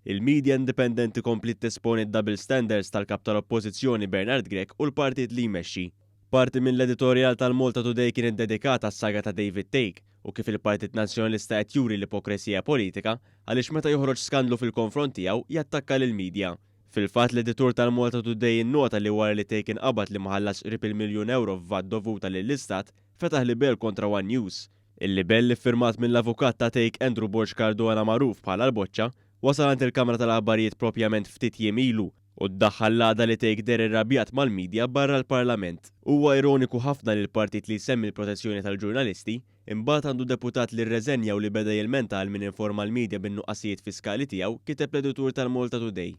Il-media indipendenti kompliet tesponi d-double standards tal-Kap tal-Oppożizzjoni Bernard Grech u l-partit li jmexxi. Parti mill-editorjal tal-Malta Today kien iddedikat għas-saga ta' David Thake u kif il-Partit Nazzjonalista qed juri l-ipokresija politika għaliex meta joħroġ skandlu fil-konfront tiegħu jattakka lill-media. Fil-fatt l-editur tal-Malta Today innota li wara li Thake inqabad li ma ħallasx qrib il-miljun ewro f'VAT dovuta lill-Istat, fetaħ libell kontra one News. Il-libell iffirmat mill-avukat ta' Thake Andrew Borg Cardona magħruf bħala l-Boċċa, wasal għand il-Kamra tal-Aħbarijiet propjament ftit jiem ilu u ddaħħal l-għada li Thake deher irrabjat mal-media barra l-Parlament. Huwa ironiku ħafna li l-partit li jsemmi l-protezzjoni tal-ġurnalisti, imbagħad għandu deputat li rreżenja u li beda jilmenta għal min informa l-media bin-nuqqasijiet fiskali tiegħu, kiteb l-editur tal-Malta Today.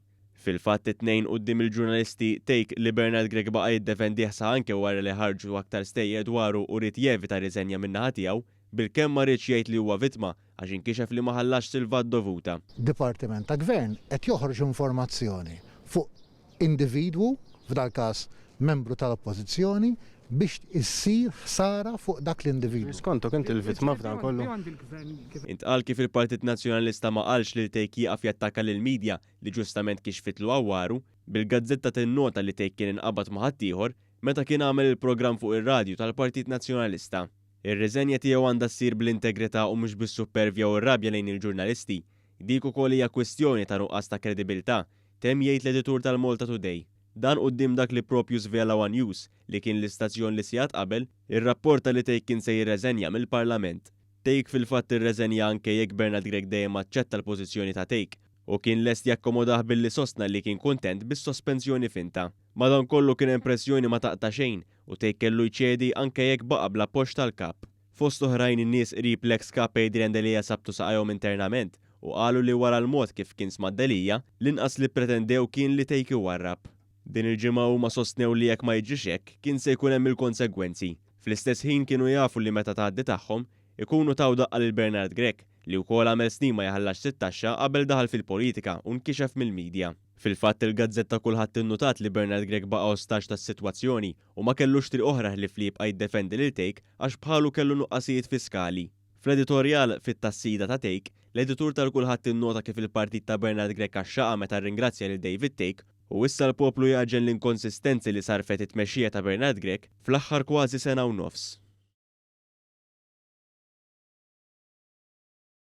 Fil-fatt, it-Tnejn quddiem il-ġurnalisti, Thake, li Bernard Grech baqa' jiddefendih sa anke wara li ħarġu aktar stejjer dwaru u ried jevita riżenja min-naħa tiegħu, bilkemm ma riedx jgħid li huwa vittma għax inkixef li ma ħallasx il-VAT dovuta. Dipartiment ta' Gvern qed joħroġ informazzjoni fuq individwu, f'dal-każ membru tal-Oppożizzjoni, biex issir ħsara fuq dak l-individwu. Skontok inti l-vittma f'dan kollu? Intqal kif il-Partit Nazzjonalista ma qalx lil Thake jieqaf jattakka lill-media li ġustament kixfitlu għawwaru, bil-gazzetta tinnota li Thake kien inqabad ma' ħaddieħor meta kien għamel il-programm fuq ir-radju tal-Partit Nazzjonalista. Ir-riżenja tiegħu għandha ssir bl-integrità u mhux bis-suppervja u r-rabja lejn il-ġurnalisti. Dik ukoll hija kwistjoni ta' nuqqas ta' kredibilità, temm jgħid l-editur tal-Malta Today. Dan quddiem dak li propju żvela one News, li kien l-istazzjon li sigħat qabel, irrapporta li Thake kien se jirreżenja mill-Parlament. Thake fil-fatt irreżenja anke jekk Bernard Grech dejjem aċċetta l-pożizzjoni ta' Thake u kien lest jakkomodah billi sostna li kien kuntent bis-sospensjoni finta. Madankollu kien hemm pressjoni ma taqta' xejn u Thake kellu jċedi anke jekk baqa' bl-appoġġ tal-Kap. Fost oħrajn nies qrib l-eks Kap Adrian Delia sabtu saqajhom internament u qalu li wara l-mod kif kien sma' Delia, l-inqas li ppretendew kien li Thake iwarrab. Din il-ġimgħa huma sostnew li jekk ma jiġrix hekk, kien se jkun hemm il-konsegwenzi. Fl-istess ħin kienu jafu li meta tgħaddi tagħhom, ikunu taw daqqa lil Bernard Grech, li wkoll għamel snin ma jħallasx it-taxxa qabel daħal fil-politika u nkixef mill-media. Fil-fatt il-gazzetta Kulħadd innutat li Bernard Grech baqa' ostaġġ tas-sitwazzjoni u ma kellux triq oħra ħlief li jibqa' jiddefendi lil Thake għax bħalu kellu nuqqasijiet fiskali. Fl-editorjal, fit-tassida ta' Thake, l-editur tal-Kulħadd innota kif il-partit ta' Bernard Grech għaxxaqha meta rringrazzja lil David Thake u issa l-poplu jagħġen l-inkonsistenzi li sarrfet it-tmexxija ta' Bernard Grech fl-aħħar kważi sena u nofs.